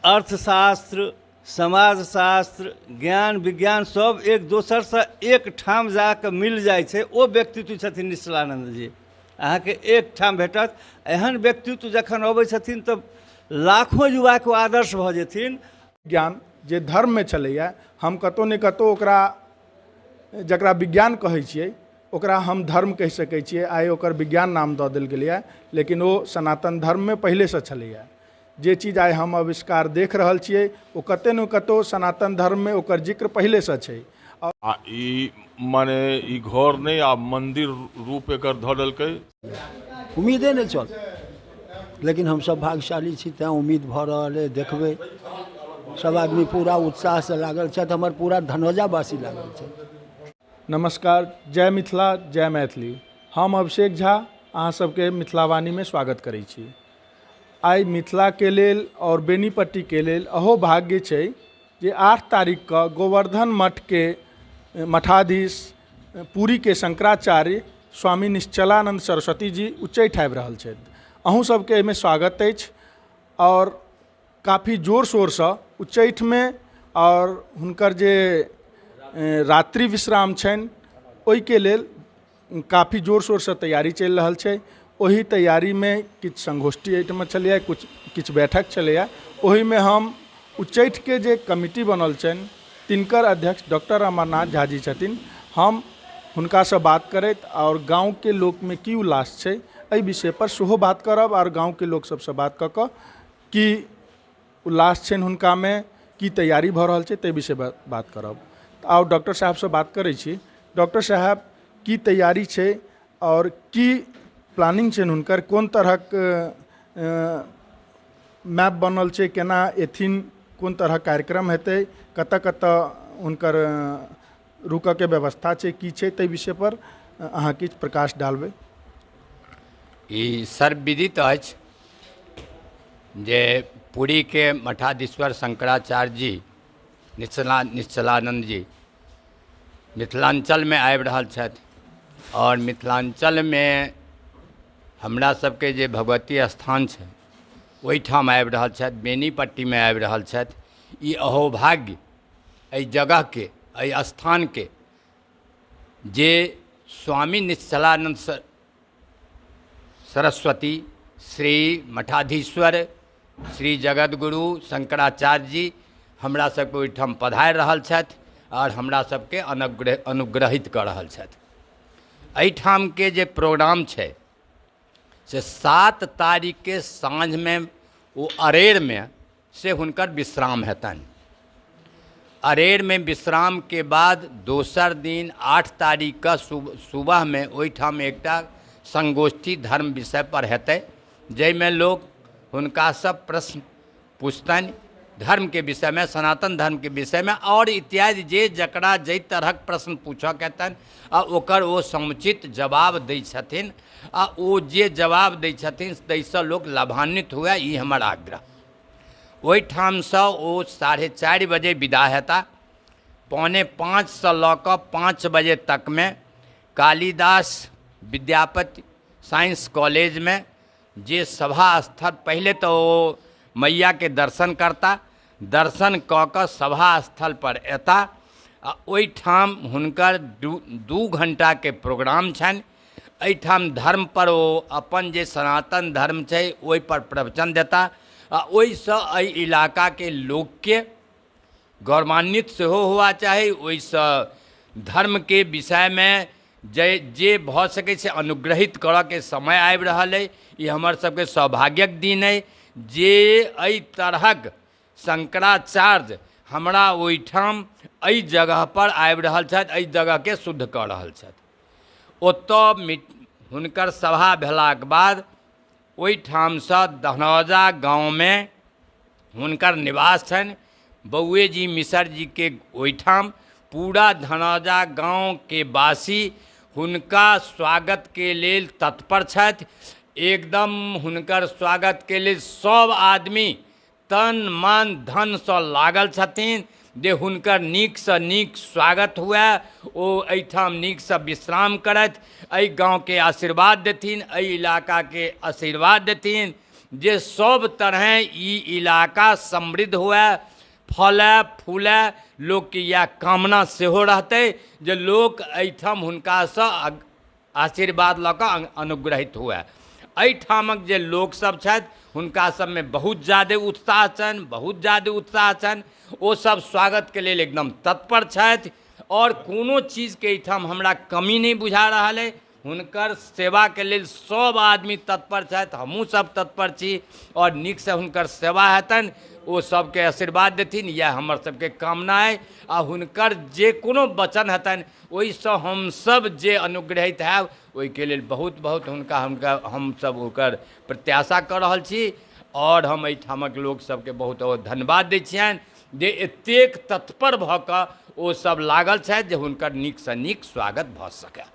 अर्थशास्त्र, समाजशास्त्र, ज्ञान विज्ञान सब एक दोसरसँ एक ठाम जाकऽ मिल जाइ छै। ओ व्यक्तित्व छथिन निश्चलानन्द जी, अहाँके एक ठाम भेटत। एहन व्यक्तित्व जखन अबै छथिन तऽ लाखों युवाके ओ आदर्श भऽ जेथिन। ज्ञान जे धर्ममे छलैए, हम कतहु ने कतहु ओकरा जकरा विज्ञान कहै छियै ओकरा हम धर्म कहि सकै छियै। आइ ओकर विज्ञान नाम दऽ देल गेलैए, लेकिन ओ सनातन धर्ममे पहिलेसँ छलैए। जे चीज आइ हम आविष्कार देख रहल छियै ओ कतहु ने कतहु सनातन धर्ममे ओकर जिक्र पहिलेसँ छै। आ ई माने ई घर नहि, आब मन्दिर रूप एकर धऽ लेलकै। उम्मीदे नहि छल, लेकिन हमसब भाग्यशाली छी तैँ उम्मीद भऽ रहल अइ। देखबै, सब आदमी पूरा उत्साहसँ लागल छथि, हमर पूरा धनौजावासी लागल छथि। नमस्कार, जय मिथिला, जय मैथिली। हम अभिषेक झा अहाँ सबके मिथिलावाणीमे स्वागत करै छी। आइ मिथिलाके लेल आओर बेनीपट्टीके लेल अहो भाग्य छै जे 8 तारीखके गोवर्धन मठके मठाधीश पुरीके शंकराचार्य स्वामी निश्चलानंद सरस्वती जी उच्चैठ आबि रहल छथि। अहूँ सबके एहिमे स्वागत अछि। आओर काफी जोर शोरसँ उच्चैठमे आओर हुनकर जे रात्रि विश्राम छनि ओहिके लेल काफी जोर शोरसँ तैयारी चलि रहल छै। ओहि तैयारीमे किछु संगोष्ठी एहिठाम छलैए, किछु बैठक छलैए। ओहिमे हम उच्चैठके जे कमिटी बनल छनि तिनकर अध्यक्ष डॉक्टर अमरनाथ झा जी छथिन। हम हुनकासँ बात करैत आओर गाँवके लोकमे की उल्लास छै एहि विषयपर सेहो बात करब, आओर गाँवके लोक सबसँ बात कऽ कऽ की उल्लास छनि हुनकामे, की तैयारी भऽ रहल छै ताहि विषयपर बात करब। तऽ आउ डॉक्टर साहबसँ बात करै छी। डॉक्टर साहब, की तैयारी छै आओर की प्लानिंग छनि हुनकर, कोन तरहक मैप बनल छै, केना एथिन, कोन तरहक कार्यक्रम हेतै, कतऽ कतऽ हुनकर रुकऽके व्यवस्था छै, की छै, ताहि विषयपर अहाँ किछु प्रकाश डालबै। ई सर्वविदित अछि जे पुरीके मठाधीश्वर शंकराचार्य जी निश्चलानंद जी मिथिलांचलमे आबि रहल छथि। आओर मिथिलांचलमे हमरा सबके जे भगवती स्थान छै ओहिठाम आबि रहल छथि, बेनीपट्टीमे आबि रहल छथि। ई अहोभाग्य एहि जगहके, एहि स्थानके जे स्वामी निश्चलानंद सरस्वती श्री मठाधीश्वर श्री जगतगुरु शंकराचार्य जी हमरा सबके ओहिठाम पधारि रहल छथि आओर हमरा सबके अनुग्रहित कऽ रहल छथि। एहिठामके जे प्रोग्राम छै से 7 तारीखके साँझमे ओ अरेरमे से हुनकर विश्राम हेतनि। अरेरमे विश्रामके बाद दोसर दिन 8 तारीखके सुबहमे ओहिठाम एकटा संगोष्ठी धर्म विषय पर हेतै, जाहिमे लोक हुनका सब प्रश्न पूछतनि धर्मके विषयमे, सनातन धर्मके विषयमे और इत्यादि, जे जकरा जाहि तरहक प्रश्न पूछऽके हेतनि आ ओकर ओ समुचित जवाब दै छथिन। आ ओ जे जवाब दै छथिन ताहिसँ लोक लाभान्वित हुए, ई हमर आग्रह। ओहिठामसँ ओ 4:30 बजे विदा हेता। 4:45 लऽ कऽ 5 बजे तकमे कालिदास विद्यापति साइंस कॉलेजमे जे सभा स्थल, पहिले तऽ ओ मैयाके दर्शन करता, दर्शन कऽ कऽ सभा स्थल पर एता आ ओहिठाम हुनकर 2 घंटाके प्रोग्राम छनि। एहिठाम धर्म पर ओ अपन जे सनातन धर्म छै ओहि पर प्रवचन देता आ ओहिसँ एहि इलाकाके लोकके गौरवान्वित सेहो हुआ चाही। ओहिसँ धर्मके विषयमे जे भऽ सकै छै अनुग्रहित करऽके समय आबि रहल अइ। ई हमर सबके सौभाग्यक दिन अइ जे एहि तरहक शंकराचार्य हमरा ओहिठाम एहि जगहपर आबि रहल छथि, एहि जगहके शुद्ध कऽ रहल छथि। ओतऽ हुनकर सभा भेलाक बाद ओहिठामसँ धनौजा गाँवमे हुनकर निवास छनि, बौए जी मिसर जीके ओहिठाम। पूरा धनौजा गाँवके वासी हुनका स्वागतके लेल तत्पर छथि। एकदम हुनकर स्वागतके लेल सब आदमी तन मन धनसँ लागल छथिन जे हुनकर नीकसँ नीक स्वागत हुए, ओ एहिठाम नीकसँ विश्राम करथि, एहि गाँवके आशीर्वाद देथिन, एहि इलाकाके आशीर्वाद देथिन जे सब तरहें ई इलाका समृद्ध हुए, फलए फूलए। लोकके इएह कामना सेहो रहतै जे लोक एहिठाम हुनकासँ आशीर्वाद लऽ कऽ अनुग्रहित हुए। एहिठामक जे लोकसब छथि हुनका सबमे बहुत ज्यादे उत्साह छनि, बहुत ज्यादे उत्साह छनि। ओसब स्वागतके लेल एकदम तत्पर छथि आओर कोनो चीजके एहिठाम हमरा कमी नहि बुझा रहल अइ। हुनकर सेवाके लेल सब आदमी तत्पर छथि, हमहूँ सब तत्पर छी आओर नीकसँ हुनकर सेवा हेतनि, ओ सबके आशीर्वाद देथिन, इएह हमर सबके कामना अइ। आ हुनकर जे कोनो वचन हेतनि ओहिसँ हमसब जे अनुग्रहित हैब ओहिके लेल बहुत बहुत हुनका हमसब ओकर प्रत्याशा कऽ रहल छी। आओर हम एहिठामक लोकसबके बहुत बहुत धन्यवाद दै छियनि जे एतेक तत्पर भऽ कऽ ओ सब लागल छथि जे हुनकर नीकसँ नीक स्वागत भऽ सकय।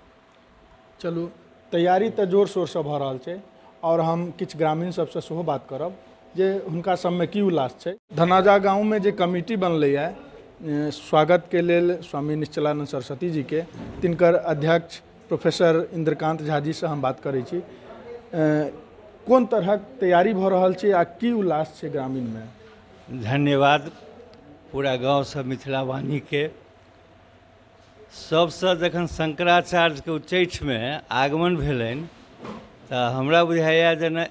चलू, तैयारी तऽ जोर शोरसँ भऽ रहल छै आओर हम किछु ग्रामीण सबसँ सेहो बात करब जे हुनका सबमे की उल्लास छै। धनौजा गाँवमे जे कमिटी बनलैए स्वागतके लेल स्वामी निश्चलानंद सरस्वती जीके, तिनकर अध्यक्ष प्रोफेसर इंद्रकांत झा जी से हम बात करै छी। कोन तरहक तैयारी भऽ रहल छै आ की उल्लास छै ग्रामीणमे? धन्यवाद पूरा गाँवसँ मिथिला वाणीके। सबसँ जखन शंकराचार्यके उच्चैठमे आगमन भेलनि तऽ हमरा बुझाइए जेना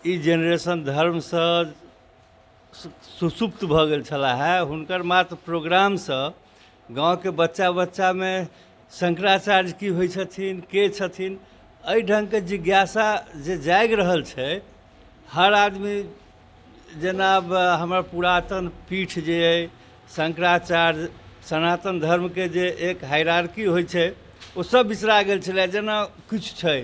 ई जेनरेशन धर्मसँ सुसुप्त भऽ गेल छलाह है। हुनकर मात्र प्रोग्रामसँ गाँवके बच्चा बच्चामे शंकराचार्य की होइ छथिन, के छथिन, एहि ढङ्गके जिज्ञासा जे जागि रहल छै। हर आदमी जेना आब हमर पुरातन पीठ जे अइ शंकराचार्य, सनातन धर्मके जे एक हायरार्की होइ छै ओ सब बिसरा गेल छलै, जेना किछु छै।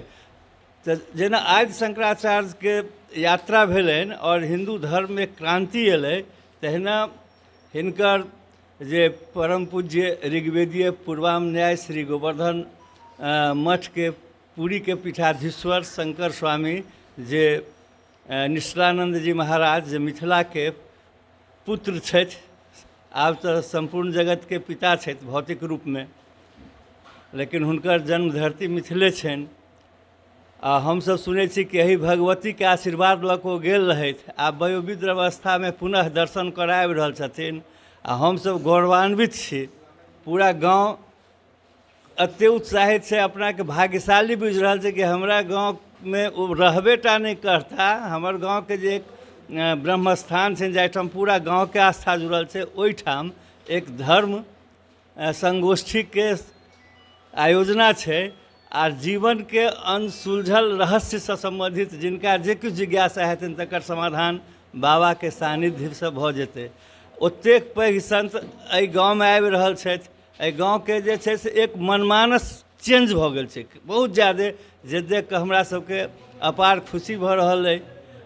तऽ जेना आदि शंकराचार्यके यात्रा भेलनि आओर हिन्दू धर्ममे क्रान्ति एलै, तहिना हिनकर जे परम पूज्य ऋग्वेदीय पूर्वाम न्याय श्री गोवर्धन मठके पुरीके पीठाधीश्वर शंकर स्वामी जे निश्चलानंद जी महाराज जे मिथिलाके पुत्र छथि, आब तऽ सम्पूर्ण जगतके पिता छथि भौतिक रूपमे, लेकिन हुनकर जन्म धरती मिथिले छनि। आ हमसब सुनै छी कि एहि भगवतीके आशीर्वाद लऽ कऽ ओ गेल रहथि, आब वयोवृद्ध अवस्थामे पुनः दर्शन करऽ आबि रहल छथिन आ हमसब गौरवान्वित छी। पूरा गाँव एते उत्साहित छै, अपनाके भाग्यशाली बुझि रहल छै कि हमरा गाँवमे ओ रहबे टा नहि करता, हमर गाँवके जे एक ब्रह्मस्थान छै जाहिठाम पूरा गाँवके आस्था जुड़ल छै, ओहिठाम एक धर्म संगोष्ठीके आयोजना छै आ जीवनके अनसुलझल रहस्यसँ सम्बन्धित जिनका जे किछु जिज्ञासा हेतनि तकर समाधान बाबाके सान्निध्यसँ भऽ जेतै। ओतेक पैघ संत एहि गाँवमे आबि रहल छथि। एहि गाँवके जे छै से एक मनमानस चेंज भऽ गेल छै बहुत ज्यादे, जे देख कऽ हमरा सबके अपार खुशी भऽ रहल अइ।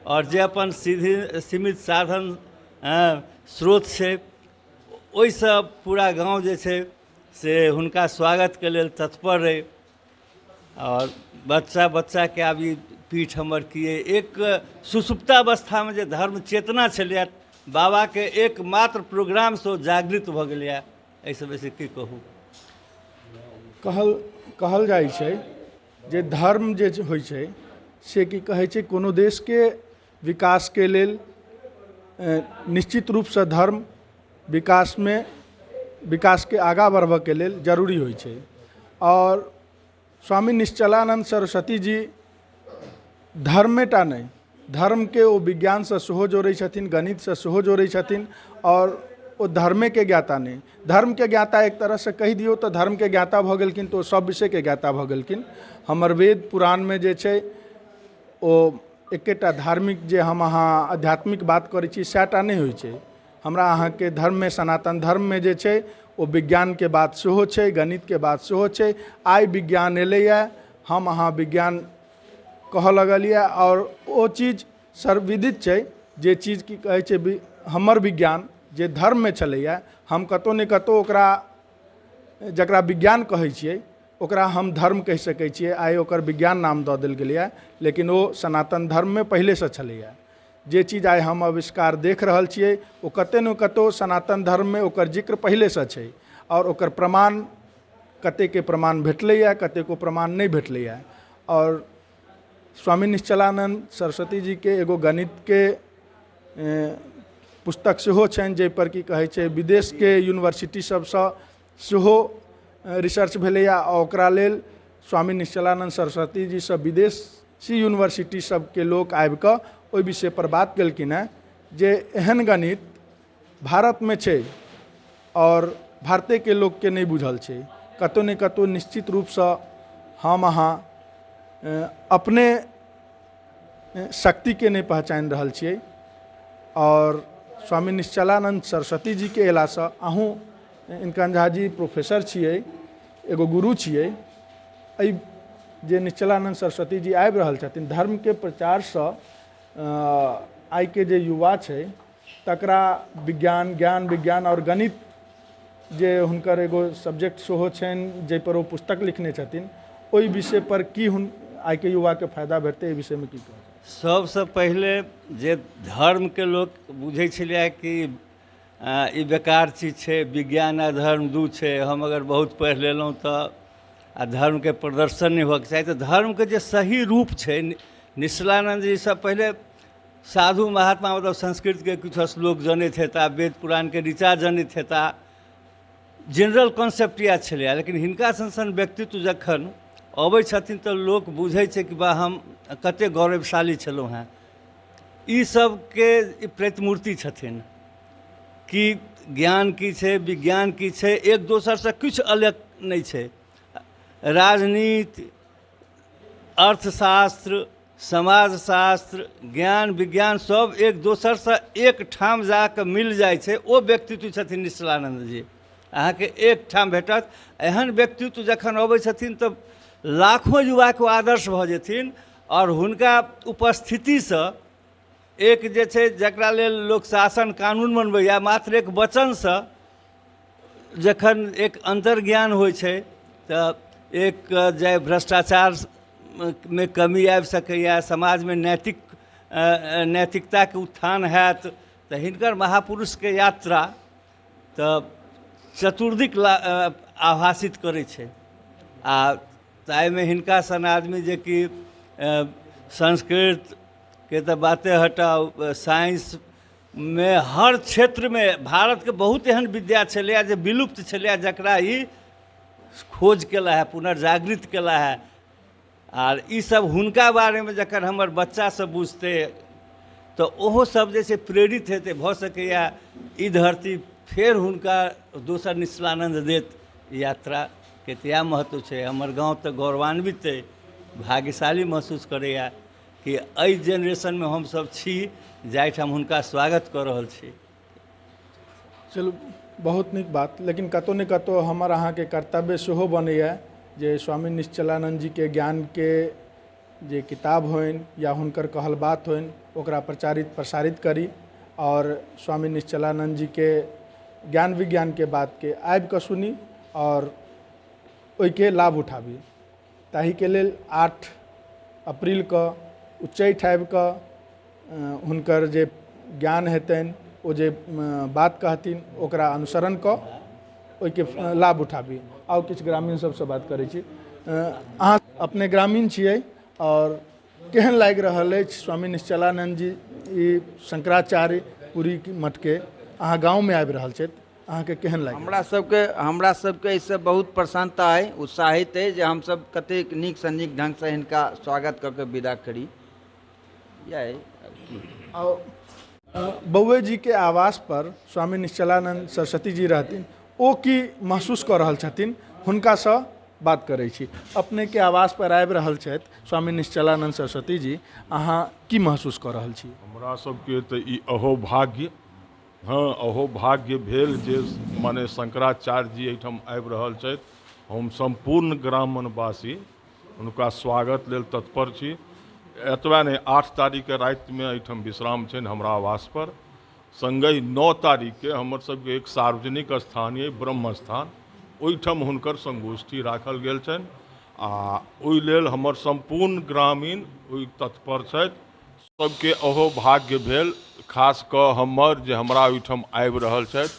आओर जे अपन सीधी सीमित साधन स्रोत छै ओहिसँ पूरा गाँव जे छै से हुनका स्वागतके लेल तत्पर अइ। आओर बच्चा बच्चाके आब ई पीठ हमर की एक सुसुप्तावस्थामे जे धर्म चेतना छलैए बाबाके एकमात्र प्रोग्रामसँ ओ जागृत भऽ गेलैए। एहिसँ बेसी की कहू। कहल जाइ छै जे धर्म जे होइ छै से की कहै छै, कोनो देशके विकासके लेल निश्चित रूपसँ धर्म विकासमे विकासके आगाँ बढ़बऽके लेल जरूरी होइ छै। आओर स्वामी निश्चलानंद सरस्वती जी धर्मेटा नहि, धर्मके ओ विज्ञानसँ सेहो जोड़ै छथिन, गणितसँ सेहो जोड़ै छथिन। आओर ओ धर्मेके ज्ञाता नहि, धर्मके ज्ञाता एक तरहसँ कहि दियौ तऽ धर्मके ज्ञाता भऽ गेलखिन तऽ ओ सब विषयके ज्ञाता भऽ गेलखिन। हमर वेद पुराणमे जे छै ओ एकेटा धार्मिक जे हम अहाँ आध्यात्मिक बात करै छी सएह नहि होइ छै। हमरा अहाँके धर्ममे, सनातन धर्ममे जे छै ओ विज्ञानके बात सेहो छै, गणितके बात सेहो छै। आइ विज्ञान एलैए, हम अहाँ विज्ञान कहऽ लगलियै आओर ओ चीज सर्वविदित छै जे चीज की कहै छै हमर विज्ञान जे धर्ममे छलैए, हम कतहु ने कतहु ओकरा जकरा विज्ञान कहै छियै ओकरा हम धर्म कहि सकै छियै। आइ ओकर विज्ञान नाम दऽ देल गेलैए, लेकिन ओ सनातन धर्ममे पहिलेसँ छलैए। जे चीज आइ हम आविष्कार देख रहल छियै ओ कतहु ने कतहु सनातन धर्ममे ओकर जिक्र पहिलेसँ छै आओर ओकर प्रमाण कतेकके प्रमाण भेटलैए, कतेको प्रमाण नहि भेटलैए। आओर स्वामी निश्चलानंद सरस्वती जी के एगो गणित के पुस्तक सेहो छनि, जाहिपर की कहै छै विदेशके यूनिवर्सिटी सबसँ सेहो रिसर्च भेलैए आ ओकरा लेल स्वामी निश्चलानंद सरस्वती जी सब विदेशी यूनिवर्सिटी सबके लोक आबिकऽ ओहि विषयपर बात केलखिन हेँ जे एहन गणित भारतमे छै आओर भारतेके लोकके नहि बुझल छै। कतहु ने कतहु निश्चित रूपसँ हम अहाँ अपने शक्तिके नहि पहचानि रहल छियै आओर स्वामी निश्चलानंद सरस्वती जीके अयलासँ अहूँ इनकान झा जी प्रोफेसर छियै, एगो गुरु छियै, एहि जे निश्चलानंद सरस्वती जी आबि रहल छथिन धर्मके प्रचारसँ आइके जे युवा छै तकरा विज्ञान, ज्ञान विज्ञान आओर गणित जे हुनकर एगो सब्जेक्ट सेहो छनि जाहिपर ओ पुस्तक लिखने छथिन, ओहि विषय पर की आइके युवाके फायदा भेटतै, एहि विषयमे की कहब? सबसँ पहिले जे धर्मके लोक बुझै छलै कि ई बेकार चीज छै, विज्ञान आ धर्म दू छै, हम अगर बहुत पढ़ि लेलहुँ तऽ आ धर्मके प्रदर्शन नहि होयके चाही। तऽ धर्मके जे सही रूप छै, निश्चलानंद जी सब पहिले साधु महात्मा मतलब संस्कृतके किछु श्लोक जनैत हेता, वेद पुराणके ऋचा जनैत हेता, जनरल कॉन्सेप्ट इएह छलैए। लेकिन हिनका सन सन व्यक्तित्व जखन अबै छथिन तऽ लोक बुझै छै कि वाह हम कतेक गौरवशाली छलहुँ हेँ। ई सबके प्रतिमूर्ति छथिन कि ज्ञान की छै, विज्ञान की छै, एक दोसरसँ किछु अलग नहि छै। राजनीति, अर्थशास्त्र, समाजशास्त्र, ज्ञान विज्ञान सब एक दोसरसँ एक ठाम जाकऽ मिल जाइ छै। ओ व्यक्तित्व छथिन निश्चलानंद जी, अहाँके एक ठाम भेटत। एहन व्यक्तित्व जखन अबै छथिन तऽ लाखों युवाके आदर्श भऽ जेथिन आओर हुनका उपस्थितिसँ एक जे छै जकरा लेल लोक शासन कानून बनबैए, मात्र एक वचनसँ जखन एक अन्तर्ज्ञान होइ छै तऽ एक जे भ्रष्टाचारमे कमी आबि सकैए, समाजमे नैतिकताके उत्थान हैत। तऽ हिनकर महापुरुषके यात्रा तऽ चतुर्दिक आभासित करै छै। आ ताहिमे हिनका सन आदमी जेकि संस्कृतके तऽ बाते हटाउ, साइंसमे हर क्षेत्रमे भारतके बहुत एहन विद्या छलैए जे विलुप्त छलैए, जकरा ई खोज केला है, पुनर्जागृत केला है। आर ईसब हुनका बारेमे जखन हमर बच्चा सब बुझतै तऽ ओहो सब जे छै प्रेरित हेतै। भऽ सकैए ई धरती फेर हुनका दोसर निश्चलानंद देत। यात्राके तऽ इएह महत्व छै। हमर गाँव तऽ गौरवान्वित अइ, भाग्यशाली महसूस करैए कि एहि जेनरेशनमे हमसब छी जाहिठाम हुनका स्वागत कऽ रहल छी। चलू, बहुत नीक बात। लेकिन कतहु ने कतहु हमर अहाँके कर्तव्य सेहो बनैए जे स्वामी निश्चलानंद जीके ज्ञानके जे किताब होइन या हुनकर कहल बात होइन ओकरा प्रचारित प्रसारित करी आओर स्वामी निश्चलानंद जीके ज्ञान विज्ञानके बातके आबिकऽ सुनी आओर ओहिके लाभ उठाबी। ताहिके लेल 8 अप्रीलके उच्चैठ आबिकऽ हुनकर जे ज्ञान हेतनि, ओ जे बात कहथिन ओकरा अनुसरण कऽ ओहिके लाभ उठाबी। आउ किछु ग्रामीण सबसँ बात करै छी। अहाँ अपने ग्रामीण छियै आओर केहन लागि रहल अछि स्वामी निश्चलानंद जी ई शंकराचार्य पुरी मठके अहाँ गाँवमे आबि रहल छथि, अहाँके केहन लागि? हमरा सबके एहिसँ बहुत प्रसन्नता अइ, उत्साहित अइ जे हमसब कतेक नीकसँ नीक ढङ्गसँ हिनका स्वागत कऽ के विदा करी। इएह। बौए जी के आवास पर स्वामी निश्चलानंद सरस्वती जी रहथिन, ओ की महसूस कऽ रहल छथिन हुनकासँ बात करै छी। अपने के आवास पर आबि रहल छथि स्वामी निश्चलानंद सरस्वती जी, अहाँ की महसूस कऽ रहल छी? हमरा सबके तऽ ई अहोभाग्य, हाँ अहोभाग्य भेल जे माने शंकराचार्य जी एहिठाम आबि रहल छथि। हम सम्पूर्ण ग्रामवासी हुनका स्वागत लेल तत्पर छी। एतबा नहि, 8 तारीखके रातिमे एहिठाम विश्राम छनि हमरा आवास पर। संगहि 9 तारीखके हमर सबके एक सार्वजनिक स्थान अइ ब्रह्मस्थान, ओहिठाम हुनकर संगोष्ठी राखल गेल छनि आ ओहि लेल हमर सम्पूर्ण ग्रामीण ओहि तत्पर छथि। सबके अहोभाग्य भेल, खास कऽ हमर जे हमरा ओहिठाम आबि रहल छथि।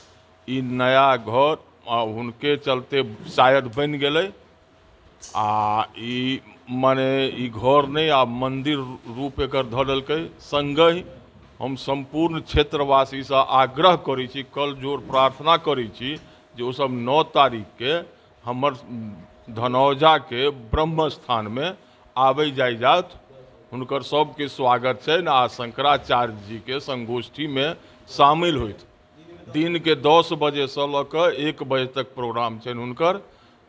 ई नया घर आ हुनके चलते शायद बनि गेलै। आ ई माने ई घर नहि आ मन्दिर रूप एकर धऽ लेलकै। सङ्गहि हम सम्पूर्ण क्षेत्रवासीसँ आग्रह करै छी, कल जोड़ प्रार्थना करै छी जे ओसभ 9 तारीखके हमर धनौजाके ब्रह्म स्थानमे आबै जाय जात, हुनकर सबके स्वागत छनि आ शंकराचार्य जीके संगोष्ठीमे शामिल होइत। दिन के 10 बजेसँ लऽ कऽ 1 बजे तक प्रोग्राम छनि हुनकर।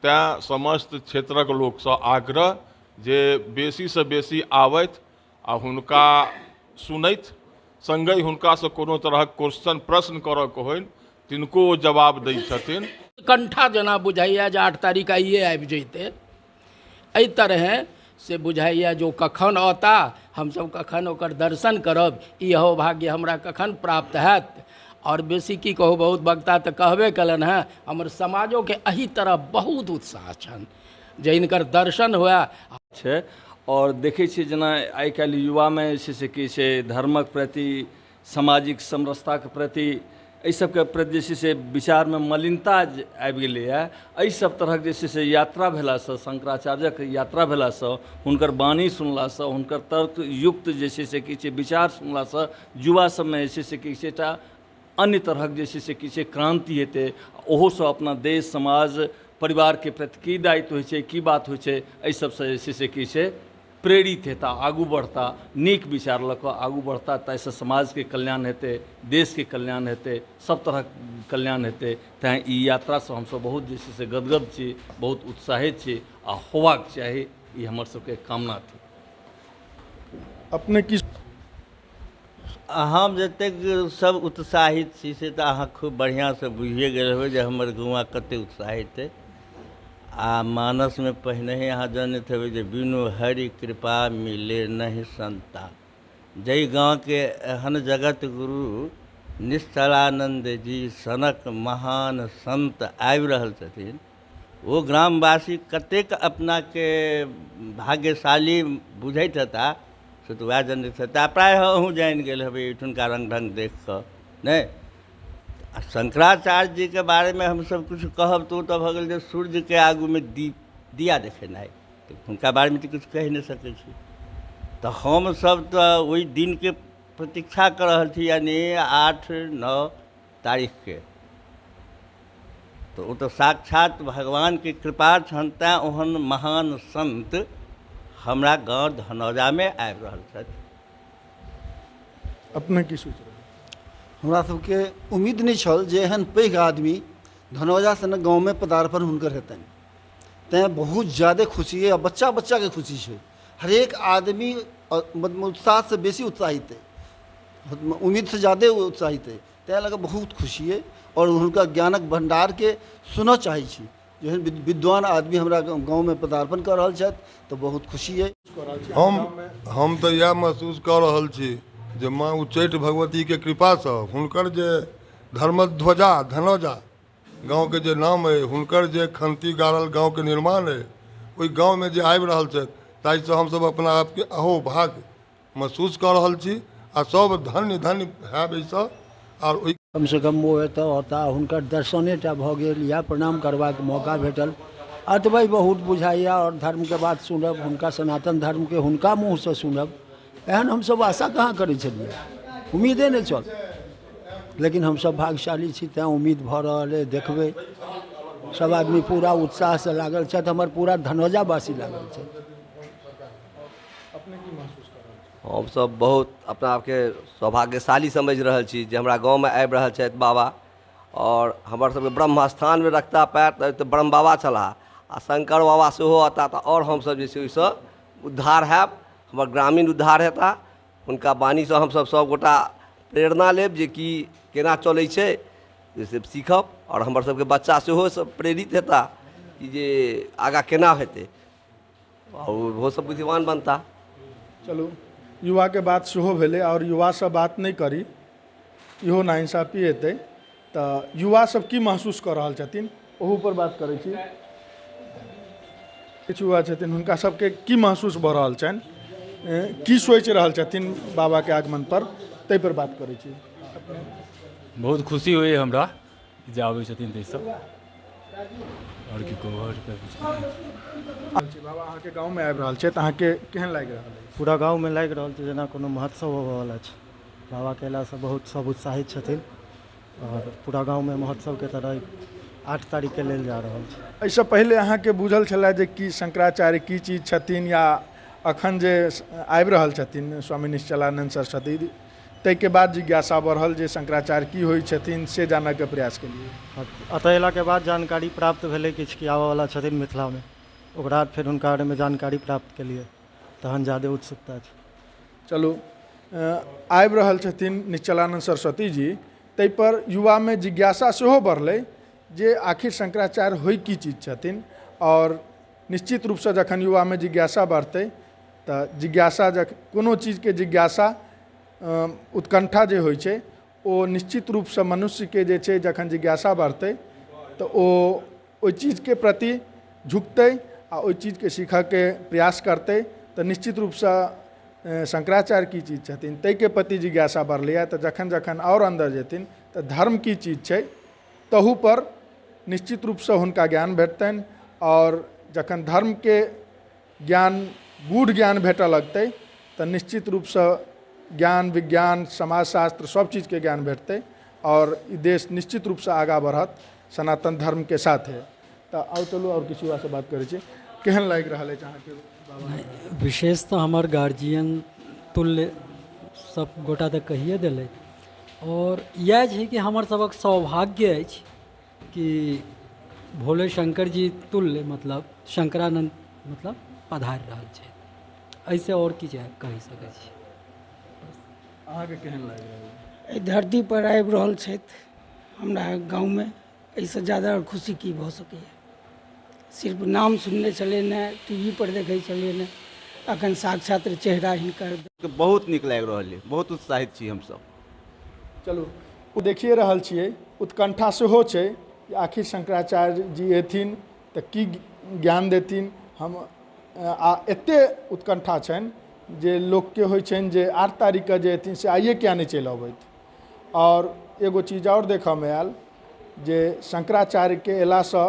तैँ समस्त क्षेत्रक लोकसँ आग्रह जे बेसीसँ बेसी आबथि आ हुनका सुनथि, सङ्गहि हुनकासँ कोनो तरहक क्वेश्चन प्रश्न करऽके होइन तिनको ओ जवाब दै छथिन। कंठा जेना बुझाइए जे 8 तारीख आइए आबि जैते, एहि तरहे से बुझाइए जो कखन औता, हमसब कखन ओकर दर्शन करब, ई भाग्य हमरा कखन प्राप्त हैत। और बेसी की कहू, बहुत वक्ता तऽ कहबे कयलनि हेँ, हमर समाजोके एहि तरह बहुत उत्साह छनि जे हिनकर दर्शन हुए छै। और देखै छियै जेना आइ काल्हि युवामे जे छै से की छै धर्मक प्रति, सामाजिक समरसताके प्रति, एहि सबके प्रति जे छै से विचारमे मलिनता आबि गेलैए। एहि सब तरहक जे छै से यात्रा भेलासँ, शंकराचार्यक यात्रा भेलासँ, हुनकर वाणी सुनलासँ, हुनकर तर्कयुक्त जे छै से की छै विचार सुनलासँ युवा सबमे जे छै से की छै एकटा अन्य तरहक जे छै से की छै क्रान्ति हेतै। ओहोसँ अपना देश, समाज, परिवारके प्रति की दायित्व होइ छै, की बात होइ छै, एहि सबसँ जे छै से की छै प्रेरित हेता, आगू बढ़ता, नीक विचार लऽ कऽ आगू बढ़ता। ताहिसँ समाजके कल्याण हेतै, देशके कल्याण हेतै, सब तरहक कल्याण हेतै। तैँ ई यात्रासँ हमसब बहुत जे छै से गदगद छी, बहुत उत्साहित छी आ होबाक चाही, ई हमर सबके कामना थी। अपने की हम जतेक सब उत्साहित छी से तऽ अहाँ खूब बढ़िआँसँ बुझिए गेल हेबै जे हमर गौआँ कतेक उत्साहित अइ। आ मानसमे पहिनहि अहाँ जनैत हेबै जे बिनु हरि कृपा मिले नहि संता। जाहि गाँवके एहन जगत गुरु निश्चलानंद जी सनक महान संत आबि रहल छथिन, ओ ग्रामवासी कतेक अपनाके भाग्यशाली बुझैत हेता से तऽ वएह जनैत हेता। प्रायः अहूँ जानि गेल हेबै एहिठुनका रङ्ग ढङ्ग देख कऽ, नहि? आ शंकराचार्य जीके बारेमे हमसब किछु कहब तऽ ओ तऽ भऽ गेल जे सूर्यके आगूमे दीप दिया देखेनाइ, तऽ हुनका बारेमे तऽ किछु कहि नहि सकै छी। तऽ हमसब तऽ ओहि दिनके प्रतीक्षा कऽ रहल छी, यानी 8-9 तारीखके। तऽ ओ तऽ साक्षात भगवानके कृपा छनि तैँ ओहन महान संत हमरा गाँव धनौजामे आबि रहल छथि। अपने की सोच रहल? हमरा सबके उम्मीद नहि छल जे एहन पैघ आदमी धनौजा सनक गाँवमे पदार्पण हुनकर हेतनि, तैँ बहुत ज़्यादा खुशी है। आ बच्चा बच्चाके खुशी छै, हरेक आदमी उत्साहसँ बेसी उत्साहित है, उम्मीदसँ ज़्यादा उत्साहित है, तैँ लऽ कऽ बहुत खुशी है। और हुनका ज्ञानक भण्डारके सुनऽ चाहै छी, जेहन विद्वान आदमी हमरा गाँवमे पदार्पण कऽ रहल छथि तऽ बहुत खुशी है। हम तऽ इएह महसूस कऽ रहल छी जे माँ उच्चैठ भगवतीके कृपासँ हुनकर जे धर्मध्वजा धनौजा गाँवके जे नाम अइ, हुनकर जे खंती गाड़ल गाँवके निर्माण अइ, ओहि गाँवमे जे आबि रहल छथि ताहिसँ हमसब अपना आपके अहोभाग्य महसूस कऽ रहल छी आ सब धन्य धन्य हैब एहिसँ। आर ओहि कमसँ कम ओ एतऽ औता, हुनकर दर्शनेटा भऽ गेल या प्रणाम करबाक मौका भेटल, अतबे बहुत बुझाइए। और धर्मके बात सुनब, हुनका सनातन धर्मके हुनका मुँहसँ सुनब, एहन हमसब आशा कहाँ करै छलियै, उम्मीदे नहि छल। लेकिन हमसब भाग्यशाली छी तैँ उम्मीद भऽ रहल अइ। देखबै, सब आदमी पूरा उत्साहसँ लागल छथि, हमर पूरा धनौजावासी लागल छथि। हमसब बहुत अपना आपके सौभाग्यशाली समझि रहल छी जे हमरा गाँवमे आबि रहल छथि बाबा। और हमर सबके ब्रह्म स्थानमे रखता पैर तऽ ब्रह्म बाबा छलाह आ शंकर बाबा सेहो अता तऽ और हमसब जे छै ओहिसँ उद्धार हैब, हमर ग्रामीण उद्धार हेता। हुनका वाणीसँ हमसब सबगोटा प्रेरणा लेब जे कि केना चलै छै से सीखब, और हमर सबके बच्चा सेहो सब प्रेरित हेता कि जे आगाँ केना हेतै और ओहो सब बुद्धिमान बनता। चलू, युवाके बात सेहो भेलै और युवासँ बात नहि करी इहो नाइंसाफी हेतै। तऽ युवा सब की महसूस कऽ रहल छथिन ओहू पर बात करै छी। किछु युवा छथिन, हुनका सबके की महसूस भऽ रहल छनि, की सोचि रहल छथिन बाबाके आगमन पर, ताहि पर बात करै छी। बहुत खुशी होइए हमरा जे आबै छथिन ताहिसँ। आओर की कहू, आओर किछु। बाबा अहाँके गाँवमे आबि रहल छथि, अहाँके केहन लागि रहल अछि? पूरा गाँवमे लागि रहल छै जेना कोनो महोत्सव होबयवला छै। बाबाके अयलासँ बहुत सब उत्साहित छथिन आओर पूरा गाँवमे महोत्सवके तरह 8 तारीखके लेल जा रहल छै। एहिसँ पहिले अहाँके बुझल छलै जे कि शंकराचार्य की चीज छथिन, या अखन जे आबि रहल छथिन स्वामी निश्चलानंद सरस्वती ताहिके बाद जिज्ञासा बढ़ल जे शंकराचार्य की होइ छथिन से जानयके प्रयास केलियै? एतऽ अयलाके बाद जानकारी प्राप्त भेलै किछु कि आबयवला छथिन मिथिलामे, ओकरा फेर हुनका बारेमे जानकारी प्राप्त केलियै, तहन ज्यादे उत्सुकता छै। चलू, आबि रहल छथिन निश्चलानंद सरस्वती जी, ताहिपर युवामे जिज्ञासा सेहो बढ़लै जे आखिर शंकराचार्य होइ की चीज छथिन। आओर निश्चित रूपसँ जखन युवामे जिज्ञासा बढ़तै तऽ जिज्ञासा कोनो चीजके जिज्ञासा उत्कंठा जे होइ छै ओ निश्चित रूपसँ मनुष्यके जे छै जखन जिज्ञासा बढ़तै तऽ ओ ओहि चीजके प्रति झुकतै आ ओहि चीजके सीखऽके प्रयास करतै, तऽ निश्चित रूपसँ शंकराचार्य की चीज छथिन ताहिके प्रति जिज्ञासा बढ़लैए। तऽ जखन जखन आओर अन्दर जेथिन तऽ धर्म की चीज छै तहूपर निश्चित रूपसँ हुनका ज्ञान भेटतनि। आओर जखन धर्मके ज्ञान गूढ़ ज्ञान भेटऽ लगतै तऽ निश्चित रूपसँ ज्ञान विज्ञान समाजशास्त्र सब चीजके ज्ञान भेटतै आओर ई देश निश्चित रूपसँ आगाँ बढ़त सनातन धर्मके साथे। तऽ आउ चलू आओर किछु युवासँ बात करै छी। केहन लागि रहल अछि अहाँके बाबा? विशेष तऽ हमर गार्जियन तुल्य सब गोटा तऽ कहिए देलै, आओर इएह छै कि हमर सबक सौभाग्य अछि कि भोले शंकर जी तुल्य मतलब शंकरानंद मतलब पधारि रहल छथि। एहिसँ आओर की कहि सकै छी। अहाँके केहन लागि रहल? एहि धरती पर आबि रहल छथि हमरा गाँवमे, एहिसँ ज्यादा आओर खुशी की भऽ सकैए। सिर्फ नाम सुनने छलियै ने, टी वी पर देखै छलियै ने, अखन साक्षात चेहरा हिनकर बहुत नीक लागि रहल अइ, बहुत उत्साहित छी हमसब। चलू, ओ देखिए रहल छियै उत्कंठा सेहो छै कि आखिर शंकराचार्य जी एथिन तऽ की ज्ञान देथिन। हम आ एतेक उत्कंठा छनि जे लोकके होइ छनि जे 8 तारीखके जे एथिन से आइए किया नहि चलि अबैत। आओर एगो चीज आओर देखऽमे आयल जे शंकराचार्यके अयलासँ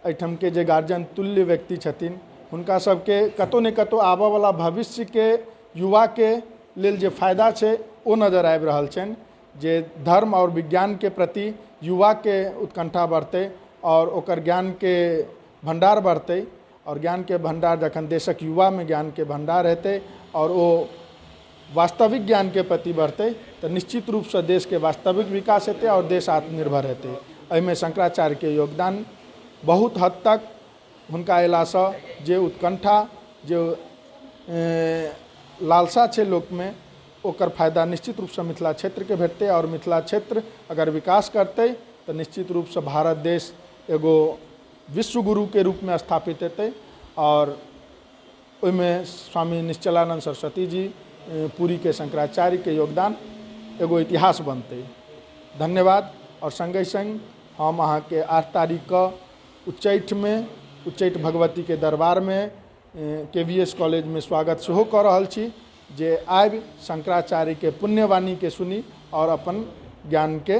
एहिठामके जे गार्जियन तुल्य व्यक्ति छथिन हुनका सबके कतहु ने कतहु आबऽवला भविष्यके युवाके लेल जे फायदा छै ओ नजर आबि रहल छनि, जे धर्म आओर विज्ञानके प्रति युवाके उत्कंठा बढ़तै आओर ओकर ज्ञानके भण्डार बढ़तै। आओर ज्ञानके भण्डार जखन देशक युवामे ज्ञानके भण्डार हेतै आओर ओ वास्तविक ज्ञानके प्रति बढ़तै तऽ निश्चित रूपसँ देशके वास्तविक विकास हेतै आओर देश आत्मनिर्भर हेतै। एहिमे शंकराचार्यके योगदान बहुत हद तक हुनका अयलासँ जे उत्कंठा जे लालसा छै लोकमे ओकर फायदा निश्चित रूपसँ मिथिला क्षेत्रके भेटतै। आओर मिथिला क्षेत्र अगर विकास करतै तऽ निश्चित रूपसँ भारत देश एगो विश्वगुरुके रूपमे स्थापित हेतै। आओर ओहिमे स्वामी निश्चलानंद सरस्वती जी पुरीके शंकराचार्यके योगदान एगो इतिहास बनतै। धन्यवाद। आओर सङ्गहि सङ्ग हम अहाँके 8 तारीखके उच्चैठमे उच्चैठ भगवतीके दरबारमे KVS कॉलेजमे स्वागत सेहो कऽ रहल छी जे आबि शंकराचार्यके पुण्यवाणीके सुनी आओर अपन ज्ञानके